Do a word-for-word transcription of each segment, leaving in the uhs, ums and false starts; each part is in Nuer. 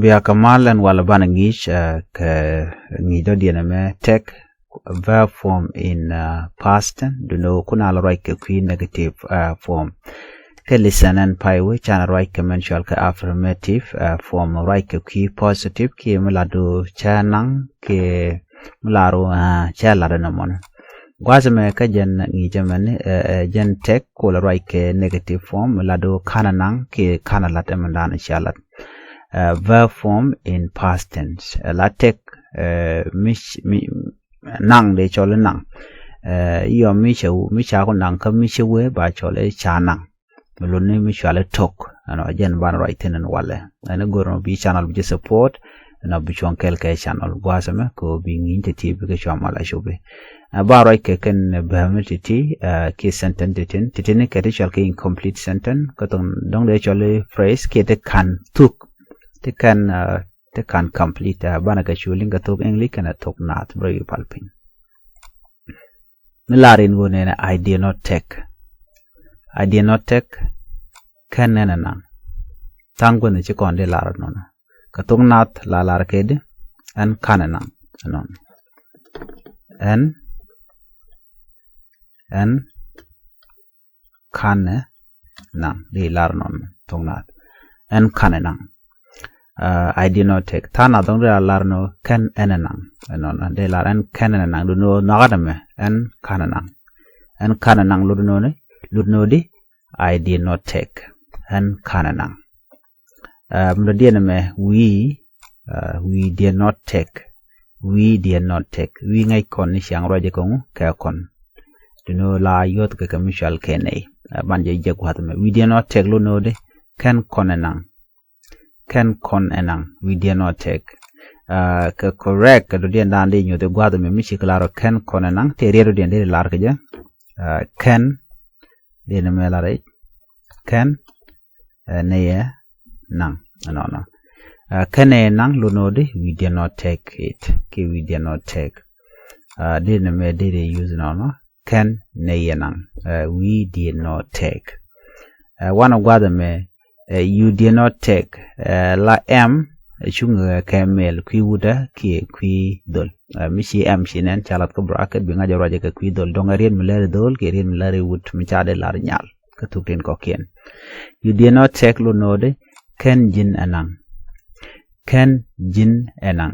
Bia kɛ mal ɛn walɛ banɛ ŋi̱i̱c kɛ ŋi̱i̱c dɔ̱diɛn ɛmɛ take verb form in past tense. Duŋni ɣöö kun a la ruac kɛ kui̱ negative form. Kɛ lesson ɛn pay wee canɛ ruac kɛ mɛn cɔal kɛ affirmative form, ruac kɛ kui̱ positive kiɛ mi lat ɣöö cä naŋ kiɛ mi lar ɣöö cä lat ɛn ɛmɔni. Gua̱a̱th ɛmɛ kä jɛn ŋi̱i̱c ɛmɛni jɛn take ku la ruac kɛ negative form, mi lat ɣöö ka̱nɛ naŋ kiɛ ka̱nɛ lat ɛmɛn da̱a̱n cia lat. Verb form in past tense. La take mi naŋ dee cɔl i̱ naŋ. Iɔ mi cɛ mi ca ku naŋ kä mi cɛ wee ba cɔl i̱ ca naŋ. Mi luni mi cɔal i̱ took. Ɛnɔ jɛn ban ruac thi̱n ɛn walɛ. Ɛn i̱ go̱r ɛnɔ bi channel bi jɛ support. Ɛnɔ bi cuɔ̱ŋ kɛl kɛ channel gua̱a̱th ɛmɛ kɛ ɣöö bi ŋi̱i̱ny ti ti bikɛ cuɔ̱ŋ mal a cupi. Ba ruac kɛ kɛn verb mi ti ti kiɛ sentence ti tin ti tin kɛ ti cɔl kɛ incomplete sentence kä thok dɔ̱ŋ dee cɔl i̱ phrase kiɛ ti ka̱n thuk ti ka̱n ti ka̱n complete. Banɛ kɛ cu liŋ kɛ thok English kɛnɛ thok naath bro yu pal piny. Mi lar in ɣöö nɛnɛ I did not take. I did not take. Kɛn nɛnɛ naŋ. Tha̱a̱ŋ guänh ci kɔn di lar nɔnɔ kɛ thok naath la lar kɛ di ɛn ka̱nɛ naŋ. Ɛnɔn ɛn ɛn ka̱nɛ naŋ di lar nɔn thok naath. Ɛn ka̱nɛ naŋ. I did not take. Tha̱a̱ŋ naath dɔ̱ŋ di lar nɔ kɛn ɛn ɛ naŋ. Ɛnɔn di lar ɛn kɛn ɛn ɛ naŋ. Duŋni ɣöö nhɔakä dämɛ ɛn ka̱nɛ naŋ. Ɛn ka̱nɛ naŋ lut nɔni lut nɔ di I did not take. Ɛn ka̱nɛ naŋ. Mi dɔ̱diɛn ɛmɛ we we did not take. We did not take. We ŋäc kɔn ni ciaŋ ruacɛ kɛ ŋu kɛ kɔn. Duŋni ɣöö la yuɔth kɛ kɛ mi cɔal kɛ nɛy. Ban jɛ jɛ gua̱th ɛmɛ we did not take lot nɔ di kɛn kɔn ɛ naŋ. Kɛn kɔn ɛ naŋ we did not take. Kɛ correct kɛ dɔ̱diɛn da̱a̱n di nyuɔth i̱ gua̱th ɛmɛ mi ci kɛ lar ɔ kɛn kɔn ɛ naŋ tëë riɛt dɔ̱diɛn di lar kɛ jɛ. Kɛn diɛn ɛmɛ lar i̱ kɛn nɛy ɛ naŋ. Ɛnɔnɔ kɛn nɛy ɛ naŋ lot nɔ di we did not take it kiɛ we did not take. Diɛn ɛmɛ dee dee use nɔnɔ kɛn nɛy ɛ naŋ. We did not take. Wanɛ gua̱th ɛmɛ you did not take. La ɛm cuŋ kɛ mɛl kui̱ wutdä kiɛ kui̱ dhol. Mi ci ɛm ci nɛn ca lath kä bracket bi ŋa̱c ɛ ruacɛ kɛ kui̱ dhol dɔ̱ŋ ɛ riet mi lär i̱ dhol kiɛ riet mi lär i̱ wut mi ca dee lar nyal. Kä thuk tin kɔ̱kiɛn you did not take lot nɔ di kɛn ji̱n ɛ naŋ. Kɛn ji̱n ɛ naŋ.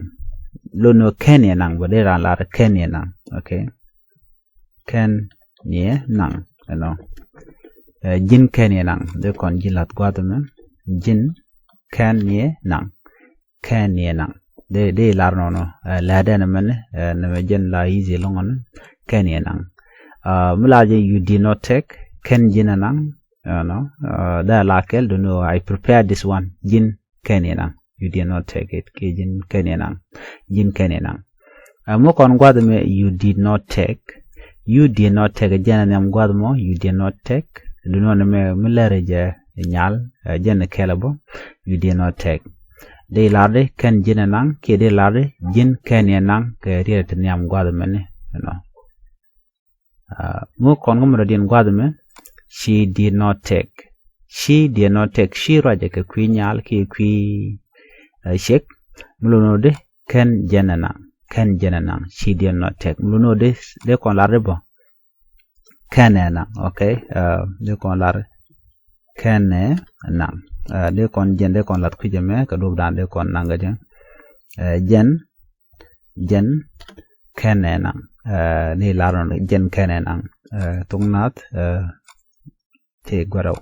Lot nɔ kɛn yɛ naŋ bä dee raan lar kɛn yɛ naŋ. Okay. Kɛn yɛ naŋ. Ɛnɔ ji̱n kɛn yɛ naŋ dee kɔn ji̱n lath gua̱th ɛmɛ. Ji̱n kɛn yɛ naŋ. Kɛn yɛ naŋ. Dee dee lar nɔnɔ läätdɛn ɛmɛni nɛmɛ jɛn la easy lɔŋɔni. Kɛn yɛ naŋ. Mi lar jɛ you did not take kɛn ji̱n ɛ naŋ. Ɛnɔ dee la kɛl duŋni ɣöö I prepare this one ji̱n kɛn yɛ naŋ. You did not take it kiɛ ji̱n kɛn yɛ naŋ. Ji̱n kɛn yɛ naŋ. Ɛ mi kɔn gua̱th ɛmɛ you did not take. You did not take jɛn ɛ nhiam gua̱th mɔ you did not take. Duŋni ɣöö nɛmɛ mi lär jɛ nyal jɛn ɛ kɛl ɛ bä. You did not take. Dee lar di kɛn ji̱n ɛ naŋ kiɛ dee lar di ji̱n kɛn yɛ naŋ kɛ riet ti nhiam gua̱th ɛmɛni. Ɛnɔ mi kɔn kä mi dɔ̱diɛn gua̱th ɛmɛ she did not take. She did not take. She ruacɛ kɛ kui̱ nyal kiɛ kui̱ ciek. Mi lot nɔ di kɛn jɛn ɛ naŋ. Kɛn jɛn ɛ naŋ. She did not take. Mi lot nɔ di dee kɔn lar di bä kɛn ɛ naŋ. Okay. Dee kɔn lar kɛn ɛ naŋ. Dee kɔn jɛn dee kɔn lath kui̱c ɛmɛ kɛ duɔ̱p da̱a̱n dee kɔn naŋ kɛ jɛn. Jɛn jɛn kɛn ɛ naŋ. Ni lar nɔ jɛn kɛn ɛ naŋ. Thok naath tëë guɛrɛw.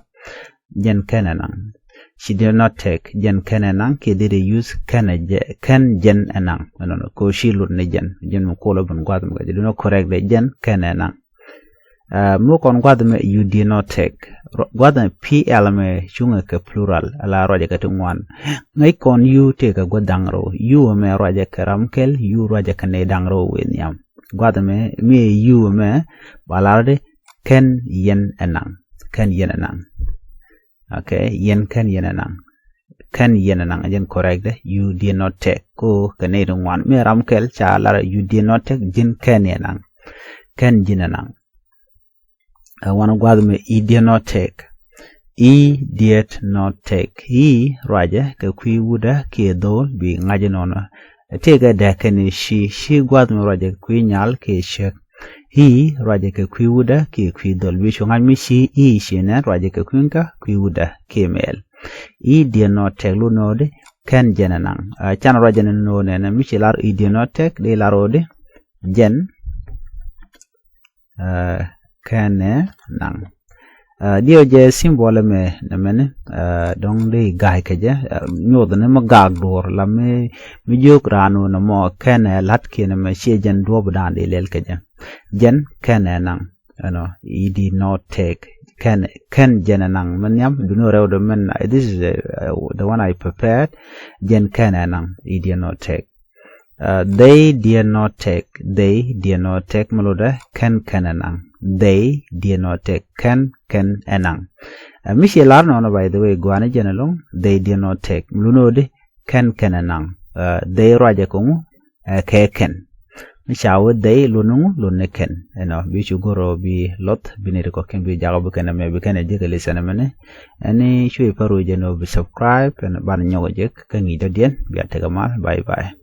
Jɛn kɛn ɛ naŋ. She did not take. Jɛn kɛn ɛ naŋ kiɛ dee dee use kɛn ɛ jɛ kɛn jɛn ɛ naŋ. Ɛnɔnɔ ko she lot ni jɛn jɛn mi kuɔlɔ bin gua̱th mi kɛ jɛ duŋni correct dee jɛn kɛn ɛ naŋ. Mi kɔn gua̱th mɛ you did not take. Gua̱th mɛ pl mɛ cuŋɛ kɛ plural ala ruacɛ kɛ ti ŋuan. Ŋäc kɔn you tëë kɛ gua̱th da̱ŋ rɛw. You mɛ ruacɛ kɛ ram kɛl you ruacɛ kɛ nɛy da̱ŋ rɛw wëë nhiam. Gua̱th mɛ mi you mɛ ba lar di kɛn yɛn ɛ naŋ. Kɛn yɛn ɛ naŋ. Okay. Yɛn kɛn yɛn ɛ naŋ. Kɛn yɛn ɛ naŋ jɛn correct dɛ you did not take ko kɛ nɛy ti ŋuan mi ram kɛl ca lar you did not take ji̱n kɛn yɛn ɛ naŋ. Kɛn ji̱n ɛ naŋ. Ɛ wanɛ gua̱th mɛ he did not take. He did not take. He ruacɛ kɛ kui̱ wutdä kiɛ dhol bi ŋa̱c inɔnɔ. Tëëkɛ dääk kɛnɛ she. She gua̱th mi ruacɛ kɛ kui̱ nyal kiɛ ciek. He ruacɛ kɛ kui̱ wutdä kiɛ kui̱ dhol. Bi cu ŋa̱c mi ci he ci nɛn ruacɛ kɛ kui̱ kä kui̱ wutdä kiɛ mɛl. He did not take, lot ni ɣöö di kɛn jɛn ɛ naŋ. Can ruacɛ ni no̱o̱ŋ nɛnɛ mi ci lar he did not take, di lar ɣöö di jɛn kɛn ɛ naŋ. Diɛw jɛ symbol ɛmɛ nɛmɛni, dɔ̱ŋ di ga̱a̱c kɛ jɛ, nyoth ni mi gaak duɔ̱ɔ̱r la mi, mi jiök raan wun ɛmɔ kɛn ɛ la̱t kiɛn ɛmɛ, ciɛ jɛn duɔ̱ɔ̱p dan di lɛl kɛ jɛ. Jɛn kɛn ɛ naŋ. You know, he did not take. Kɛn, kɛn jɛn ɛ naŋ. Min nhiam, duni rɛw dɔ min, this is, uh, the one I prepared. Jɛn kɛn ɛ naŋ. He did not take. They did not take. They did not take. Mi lotdɛ kɛn kɛn ɛ naŋ. They did not take. Kɛn kɛn ɛ naŋ. Mi ciɛ lar nɔnɔ, by the way, gua̱a̱ni jɛn ɛlɔ̱ŋ. They did not take. Mi lot ni ɣöö di kɛn kɛn ɛ naŋ. They ruacɛ kɛ ŋu? Kɛ kɛn. Mi ca wee they, lot ni ŋu? Lot ni kɛn. Ɛnɔ, bi cu go̱r ɔ bi loth, bi ni ri kɔ̱kiɛn bi jakɔ bi kɛn ɛmɛ, bi kɛn ɛ jek ɛ lesson ɛmɛni. Ɛni cu i̱ pär wee jɛn ɔ bi subscribe, ɛn ban nyɔk ɛ jek kä ŋi̱i̱c dɔ̱diɛn. Bia tekɛ mal. Bye bye.